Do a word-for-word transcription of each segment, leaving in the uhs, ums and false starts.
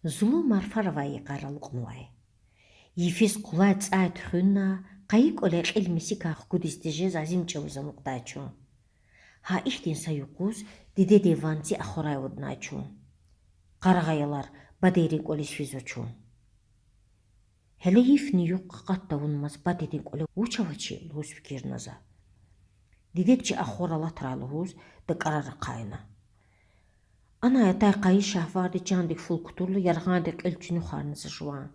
Зулун марфар авай йикъар алукьнавай. Йифиз къулай цӀай туьхуьнна, къайи кӀвале кьил месикай хкудиз тежез азим чӀавуз амукьдай чун. Гьа ихьтин са юкъуз дидедин ванци ахварай авуднай чун. Къарагъ, аялар, бадейрин кӀвализ физва чун. Гьеле йифни югъ къакъат тавунмаз бадейрин кӀвале вуч авачир лугьуз фикирна за. Дидеди чи ахвар алатрай лугьуз дакӀарар ахъайна. Анай-атай къайи шагьварди чандик фул кутурла яргъандин кьил чуьнуьхарна за жуван.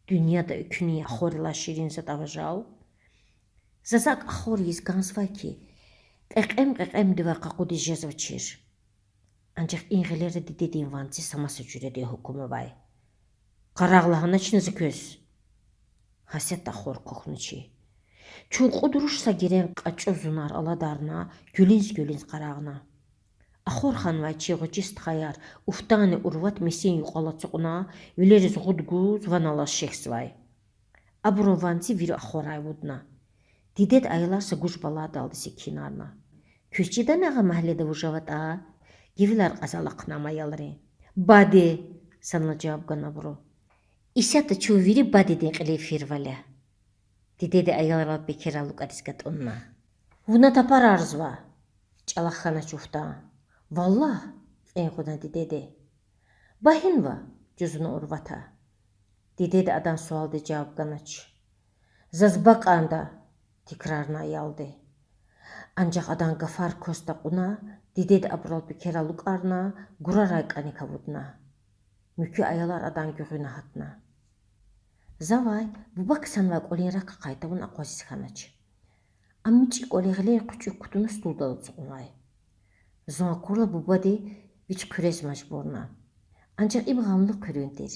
Дуьньяда экуьнин ахварилай ширин затӀ ава жал? Заз акӀ ахвар ийиз кӀанзавай хьи, кьекьем-кьекьемдивай къакъудиз жезвачир. Анжах и гъилера дидедин ванци са маса жуьредин гьукум авай. Къарагъ лагьаначни за квез? Гьасятда ахвар квахьна чи. Чун кьуд руш са герен кьачӀу зунар аладарна, гуьлуьнз-гуьлуьнз къарагъна. Ахвар ханвай чи гъвечӀи стхаяр Уфтани Урват месин юкьвал ацукьна, вилериз гъуд гуз, ван алаз шехьзавай. Абурун ванци вири ахварай авудна. Дидеди аялар са гуж-баладалди секинарна. Квез чидани агъа магьледа вуж аватӀа? Гевилар кьаз алахъна ам аялрин. Баде,— санал жаваб гана абуру. Исятда чун вири бадедин кьилив фирвал я. Дидеди аялрал пекер алукӀариз гатӀунна. Вуна тапарарзава? чӀалахъ хьанач Уфтан. Валлагь,— кьин кьуна дидеди. Ба гьинва? жузуна Урвата. Дидеди адан суалдиз жаваб ганач. Заз ба кӀанда,— тикрарна аялди. Анжах адан гафар кваз такьуна, дидеди абурал пекер алукӀарна, гурарай кӀаник авудна. Муькуь аялар адан гуьгъуьна гьатна. Завай буба ксанвай кӀвалин рак ахъай тавун акъвазиз хьанач. Ам мичӀи кӀвале гъилер хъуьчӀуьк кутуна стулдал ацукьнавай. Зун акурла бубади вич хъуьрез мажбурна. Анжах им гъамлу хъуьруьн тир.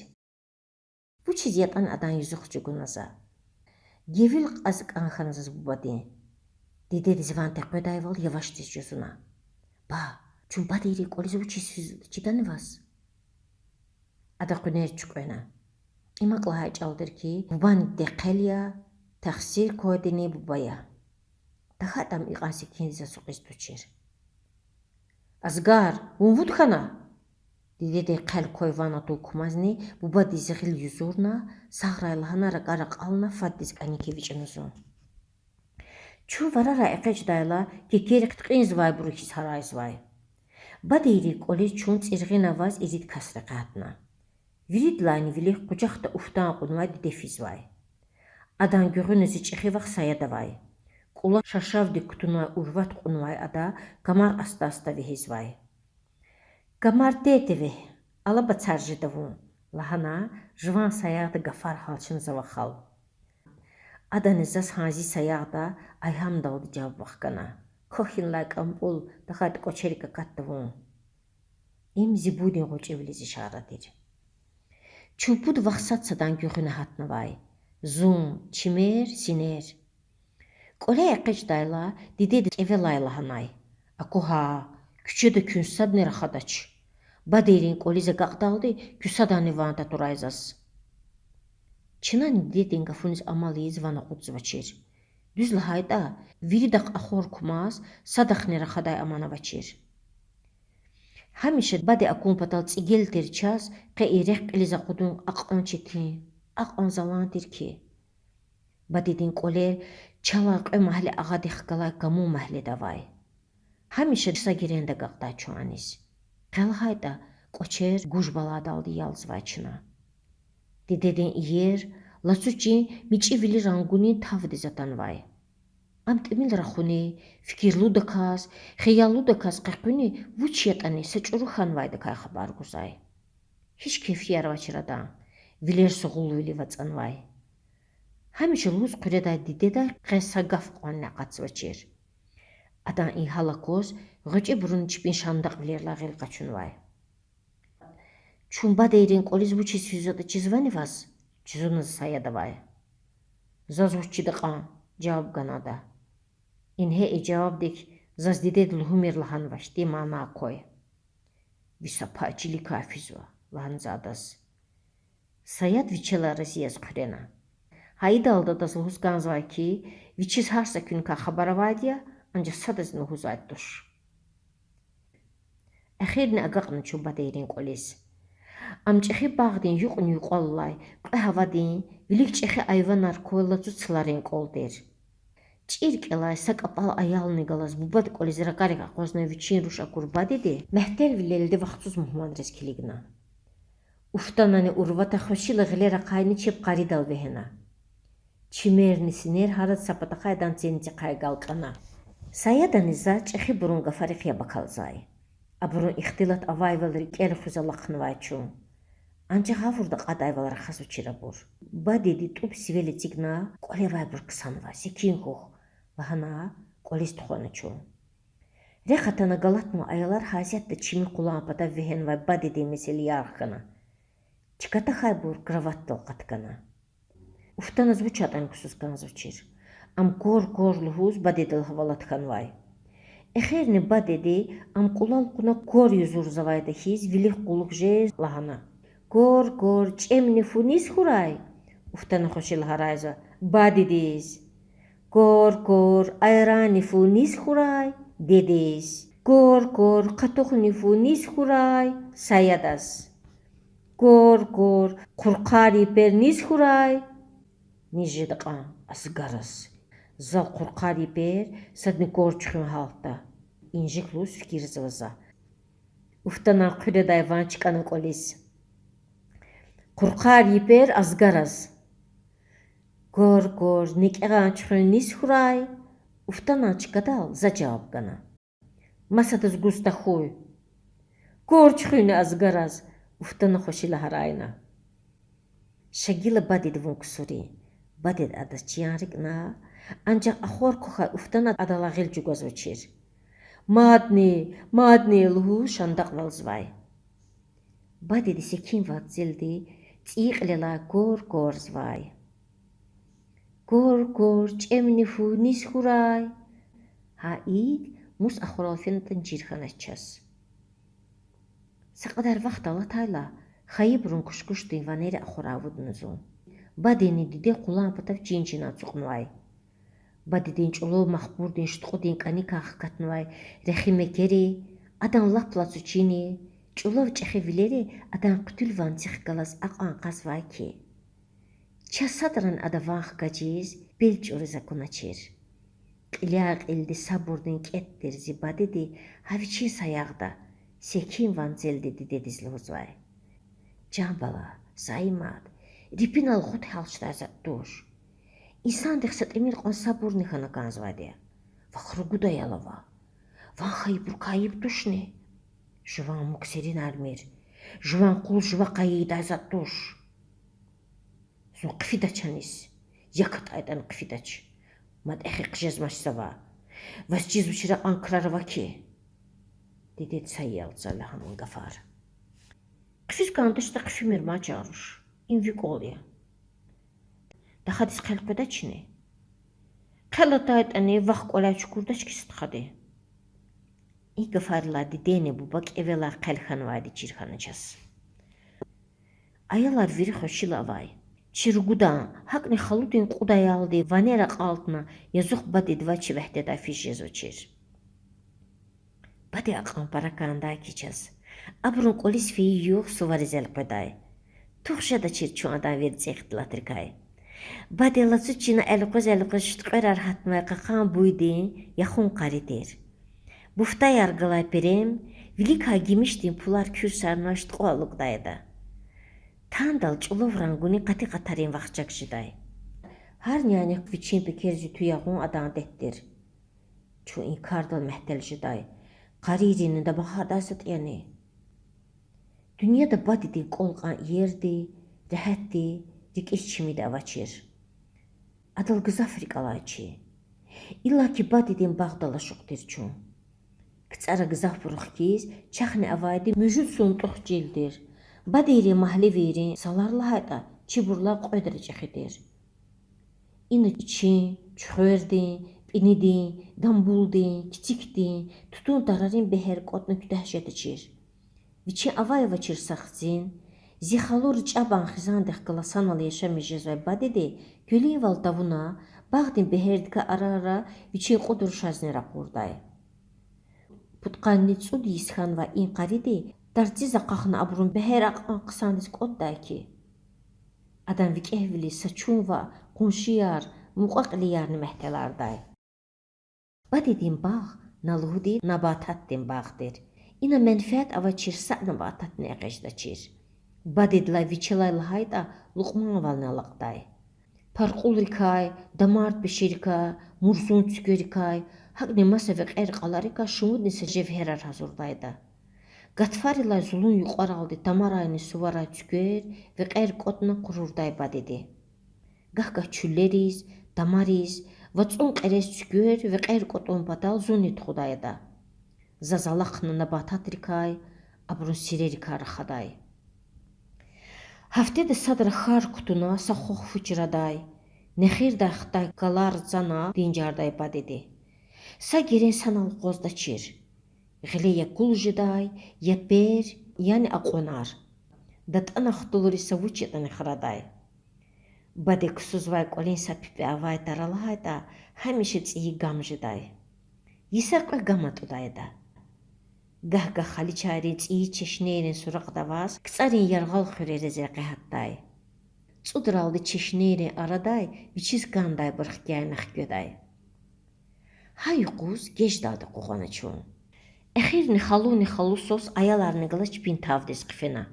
Вучиз ятӀани адан юзух чӀугуна за. Гевил кьаз кӀан хьана заз бубадин. Дидедиз ван текъведайвал явашдиз жузуна. Ба, чун бадейрин кӀвализ вучиз физватӀа чидани ваз? Ада къуьнер чуькьвена. Им акӀ лагьай чӀал тир хьи, бубани дидед хъел я, тахсир квайдини буба я. ТахьайтӀа ам икьван секиндиз ацукьиз тушир. Асгар, вун вуд хьана? Дидедин хъел квай ван атун кумазни бубадиз гъил юзурна, сагърай лагьана ракӀар акьална фаддиз кӀаник эвичӀна зун. Чун варарай экъечӀдайла, кекерихъ тикьинзавайбуру хьиз гьарайзавай. Бадейрин кӀвализ чун ЦӀиргъина ваз ирид кас рекье гьатна. Виридалайни вилик къужахда Уфтан кьунвай диде физвай. Адан гуьгъуьна зи чӀехи вах Саяд авай. КӀула шашавдик кутунвай Урват кьунвай ада камар аста-аста вегьизвай. Камар тете вегь, алаба цар жеда вун,— лагьана, жуван саягъда гафар гьалчна за вахал. Адани заз гьа зи саягъда айгьамдалди жаваб вахгана. Квахьинлай кӀампӀул, тахьайтӀа кӀвачерик акатда вун. Им зи будин гъвечӀивилиз ишара тир. Чун пуд вах сад-садан гуьгъуьна гьатнавай. Зун, чимер, синер. КӀвале экъечӀдайла, дидеди кӀевелай лагьанай: Аку гьа, куьчеда куьн садни рахадач. Бадейрин кӀвализ агакьдалди куь садани ван татурай заз. Чнани дидедин гафуниз амал ийиз ван акъудзавачир. Дуьз лагьайтӀа, виридахъ ахвар кумаз, садахъни рахадай аман авачир. Гьамиша баде акун патал цӀигел тир чаз къе и рехъ кьилиз акъудун акьван четин, акьван залан тир хьи. Бадедин кӀвалер чалай кьве магьле агъадихъ галай Камун магьледа авай. Гьамиша са геренда агакьдай чун аниз. Къе лагьайтӀа, кӀвачер гуж-баладалди ялзавай чна. Дидедин иер, лацу чин мичӀи вили рангунин тавдиз атанвай. Ам тӀимил рахуни, фикирлудаказ, хияллудаказ къекъуьни вуч ятӀани са чӀуру хьанвайдакай хабар гузвай. Гьич кефияр авачир адан, вилер сугъулвилив ацӀанвай. Гьамиша лугьуз хъуьредай дидедай къе са гаф кьванни акъатзавачир. Адан и гьал акваз, гъвечӀибуру чпин шандакьвилерилай гъил къачунвай. Чун бадейрин кӀвализ вучиз физватӀа чизвани ваз? жузуна за Саядавай. Заз вуч чида кьван,— жаваб гана ада. Ингье и жавабдик заз дидеди лугьумир лагьанвачтӀи мана аквай. Ви са пай чиликай физва,— лагьана за адаз. Саяд вичелай рази яз хъуьрена. Гьа идалди адаз лугьуз кӀанзавай хьи, вичиз гьар са куьникай хабар авайди я, анжах садазни лугьузвайди туш. Эхирни агакьна чун бадейрин кӀвализ. Ам чӀехи багъдин юкьни-юкьвал алай, кьве гьавадин, вилик чӀехи айванар квай лацу цларин кӀвал тир. ЧӀир кӀелай са кӀапӀал аялни галаз бубад кӀвализ ракӀарик акъвазнавай вичин руш акур бадеди мягьтелвилелди вахтсуз мугьманриз килигна. Уфтанани Урвата хвешила гъилер ахъайни чеб къаридал вегьена. Чимерни синер гьарад са патахъай адан ценцихъай агалкьана. Саядани за чӀехибурун гафарихъ яб акалзавай. Абурун ихтилат авайвал рикӀел хуьз алахънавай чун. Анжах гъавурда кьадайвал рахазвачир абур. Бадеди тӀуб сивел эцигна, кӀвале авайбур ксанва, секин хьухь, лагьана, кӀвализ тухвана чун. Рехъ атана галатнавай аялар гьасятда чими къулан патав вегьенвай бадедин месел ярх хьана. Чка тахьайбур кроватьдал къаткана. Уфтаназ вуч ятӀани ксуз кӀанзавачир. Ам квар-квар лугьуз бадедал гьавалат хьанвай. Эхирни бадеди ам кӀулал кьуна квар юзурзавайда хьиз вилик кьулухъ жез лагьана: Квар-квар, чӀемни фу низ хьурай? Уфтана хвешила гьарайзава: Бадедиз. Квар-квар, айранни фу низ хьурай? Дедиз. Квар-квар, къатухни фу низ хьурай? Саядаз. Квар-квар, хъурхъар йипер низ хьурай? Низ жеда кьван? Азгараз. Зал хъурхъар йипер, садни квар чуьхуьн гьалтда. Инжиклуз фикирзава за. Уфтанан хъуьредай ван чкӀана кӀвализ. Хъурхъар йипер азгараз. Квар-квар, некӀегъан чуьхуьн низ хьурай? Уфтанан чкадал за жаваб гана: Масадаз гуз тахьуй. Квар чуьхуьнни азгараз, Уфтана хвешила гьарайна. Ша гила бадеди вун ксурин. Бадеди адаз чиян рикӀна, анжах ахвар квахьай Уфтана адалай гъил чӀугвазвачир. Мадни, мадни лугьуз шандакьвалзавай. Бадеди секин ванцелди цӀийи кьилелай квар кварзавай. Квар-квар, чӀемни фу низ хьурай? Гьа икӀ мус ахварал фенатӀани чир хьанач чаз. Са кьадар вахт алатайла, хайибурун кушкушдин ванери ахварай авудна зун. Бадени диде къулан патав чин-чинан ацукьнавай. Бадедин чӀулав махпурдин шуткьудин кӀаникай хкатнавай рехи мекери, адан лап лацу чини, чӀулав чӀехи вилери адан хъуьтуьл ванцихъ галаз акьван кьазвай хьи. Чаз садрани ада ван хкажиз, пел чӀуриз акуначир. Кьиляй-кьилди сабурдин кӀетӀ тир зи бадеди гьа вичин саягъда, секин ванцелди дидедиз лугьузвай: Жан бала, зай мад, рипинал гъуд гьалчдай затӀ туш. Инсандихъ са тӀимил кьван сабурни хьана кӀанзавайди я. Вахъ ругуд аял ава. Ван хайибурукай айиб тушни? Жуван муг серинармир, жуван къул жува къайи ийидай затӀ туш. Зун хъфидач аниз. Як атӀайтӀани хъфидач. Мад эхи хъжезмач завай. Ваз чизвачир акьван крар ава хьи. Дидеди са ялцал лагьанвай гафар. Хъфиз кӀандачтӀа хъфимир ман, чан руш. Им ви кӀвал я. Тахьадиз хъел къведачни? Хъел атайтӀани, вахъ кӀваляй чукурдач хьи стхади. И гафарилай дидени буба кӀевелай хъел хьанвайди чир хьана чаз. Аялар вири хвешила авай. Чи ругудан, гьакӀни халудин кьуд аялдин ванер акьалтна, язух бадедивай чи вегьдедай физ жезвачир. Баде акьван пара кӀандай хьи чаз. Абурун кӀвализ фейи югъ сувариз элкъведай. Тух жедачир чун адан верцӀи ихтилатрикай. Баде лацу чина элкъвез-элкъвез шуьткьверар гьатнавай кьакьан буйдин яхун къари тир. Буфтаяр галай перем, виликай гимишдин пулар куьрсарнавай шуьткьве алукӀдай ада. Тандал чӀулав рангунин къати къатарин вахчаг жедай. Гьар нянихъ вичин пекер-зуьтуь ягъун адан адет тир. Чун и кардал мягьтел жедай. Къарийринни дамахдай затӀ яни? Дуьньяда бадедин кӀвал кьван иерди, регьятди, рикӀиз чимиди авачир. Адал гзаф рикӀ алай чи. Иллаки бадедин багъдал ашукь тир чун. КцӀара гзафбуру хкиз, чахъни авайди муьжуьд сунтӀух чил тир. Бадейрин магьлевийрин, салар лагьайтӀа, чибурлай кьведра чӀехи тир. Ина ичин, чуьхвердин, пӀинидин, дамбулдин, кицикдин, тутун тарарин бегьер кӀватӀна куьтягь жедачир. Вичин авай-авачир са хцин, зи халу ричӀабан хизандихъ галаз санал яшамиш жезвай бадеди куьлуьнвал тавуна, багъдин бегьердикай ара-ара вичин кьуд рушазни ракъурдай. Пудкъанни цӀуд йис хьанвай и къариди Тарциз акъахна абурун бегьер акьван хъсандиз кӀватӀдай хьи, адан викӀегьвилиз са чун ва къуншияр, мукьва-кьилиярни мягьтелардай. Бадедин багъ на лугьуди набататдин багъ тир. Ина менфят авачир са набататни экъечӀдачир. Бадедилай вичелай лагьайтӀа, Лукьманвални алакьдай. Паркьулрикай, дамард пешерикай, мурзун цуькверикай, гьакӀни маса векьер-кьаларикай шумудни са жевгьерар гьазурдайда. Гатфарилай зулун юкьваралди тамарайни суварай цуьквер, векьер кӀватӀна хъурурдай бадеди. Гагь-гагь чуьллериз, тамариз, вацӀун кьерез цуьквер, векьер кӀватӀун патал зунни тухудай ада. Заз алахъна набататрикай, абурун сирерикай рахадай. Гьафтеда садра хьар кутуна са хвахь фу чрадай, нехирдай хтай калар цана динжардай бадеди. Са герен санал акъваздачир. Гъиле я кул жедай, я пер, яни акьванар. ДатӀана хтулриз са вуч ятӀани храдай. Баде ксузвай кӀвалин са пипӀе авай тара лагьайтӀа, гьамиша цӀийи гам жедай. Йиса кьве гам атӀудайда. Гагь-гагь халичайрин цӀийи чешнейрин суракьда аваз КцӀарин яргъал хуьрериз рекье гьатдай. ЦӀудралди чешнейрин арадай вичиз кӀандайбур хкяйна хкведай. Гьа юкъуз геждалди къугъвана чун. Эхирни халуни халу свас аяларни галаз чпин тавдиз хъфена.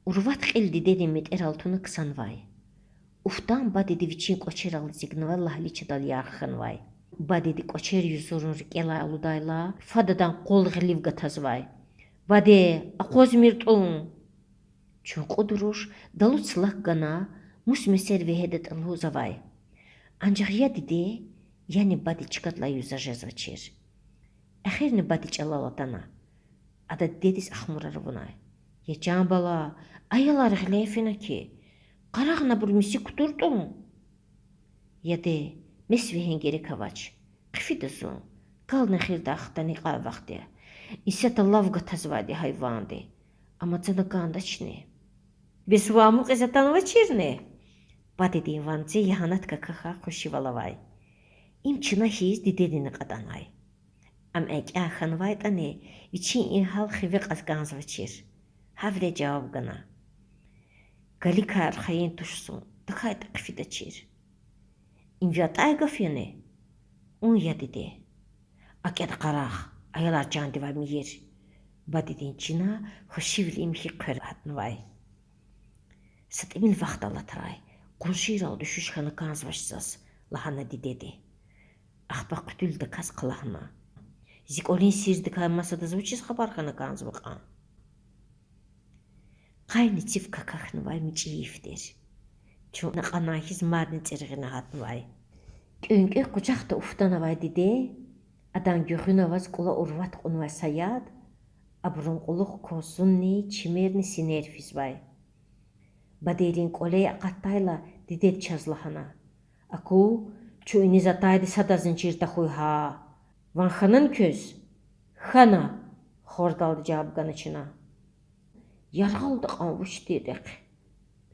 Урват кьил дидедин метӀерал туна ксанвай. Уфтан бадеди вичин кӀвачерал эцигнавай лагьличадал ярх хьанвай. Бадеди кӀвачер юзурун рикӀелай алудайла, фад адан къвал гъилив гатазвай. Баде, акъвазмир тӀун! Чун кьуд руш далу цлак гана, мус месер вегьедатӀа лугьуз авай. Анжах я диде, яни баде чкадилай юза жезвачир. Эхирни баде чӀалал атана. Ада дидедиз ахмурар авунай. Я чан бала, аялар гъиле фена хьи, къарагънабур миси кутур тӀун. Яде, мес вегьин герек авач. Хъфида зун, кал нехирдай хтана икьван вахт я. Исятда лав гатазвайди гьайванди. Амма цана кӀандачни. Бес вун амукьиз атанвачирни? Бадедин ванци ягьанат какахьай хвешивал авай. Им чна хьиз дидедини кьатӀанай. Ам экӀя хьанвайтӀани, вичин и гьал хиве кьаз кӀанзавачир. Гьавиляй жаваб гана: Галикай архайин туш зун, тахьайтӀа хъфидачир. Им ви атӀай гаф яни? Ун я, диде. АкӀ яда, къарагъ, аялар чандивай мийир. Бадедин чина хвешивилин михьи хъвер гьатнавай. Са тӀимил вахт алатрай, къуншийрал дуьшуьш хьана кӀанзавач заз,— лагьана дидеди. Ахпа хъуьтуьлдаказ хълагьна: Зи кӀвалин сирдикай масадаз вучиз хабар хьана кӀанзава кьван? Къайни циф какахьнавай мичӀи йиф тир. Чун накьанай хьиз мадни цӀиргъина гьатнавай. КӀуьнкӀуь къужахда уфтанавай диде, адан гуьгъуьна аваз кӀула урват кьунвай са яд, абурун кьулухъ кваз зунни чимерни синер физвай. Бадейрин кӀвале акъатдайла, дидеди чаз лагьана: Аку, чун иниз атайди садазни чир тахьуй гьа. Ван хьанани квез? Хьана,— хордалди жаваб гана чна. Яргъалда кьван вуч тирди хьи,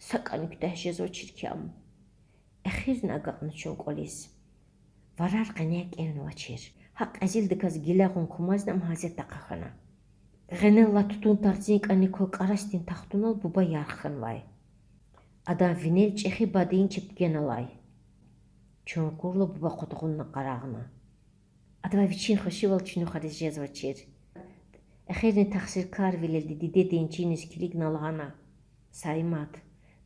сакӀани куьтягь жезвачир хьи ам. Эхирни агакьна чун кӀвализ. Варар къеняй кӀевнавачир. Гьакь кьезилдаказ гила гъун кумазни ам гьасятда ахъа хьана. Гъенелай тутун тарцин кӀаник квай кӀарасдин тахтунал буба ярх хьанвай. Адан винел чӀехи бадейин чепкегин алай. Чун акурла буба къудгъунна къарагъна. Адавай вичин хвешивал чуьнуьхариз жезвачир. Эхирни тахсиркарвилелди дидедин чиниз килигна лагьана: Саимат,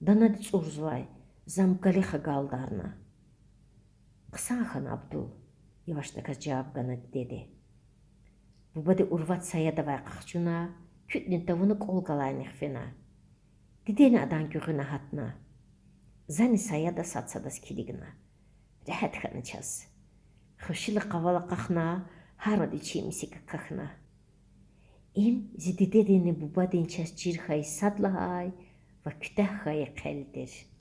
данади цӀурзавай, за ам галихъ агалдарна. Хъсан хьана, Абдул,— явашдаказ жаваб гана дидеди. Бубади урват са яд авай къахчуна, куьтӀни тавуна кӀвал галайнихъ фена. Дидени адан гуьгъуьна гьатна. Зани са яда сад-садаз килигна. Регьят хьана чаз. Хвешила къавал акьахна, гьар вад вичин миси какахьна. Им зи дидединни бубадин чаз чир хьайи сад лагьай ва куьтягь хьайи хъел тир.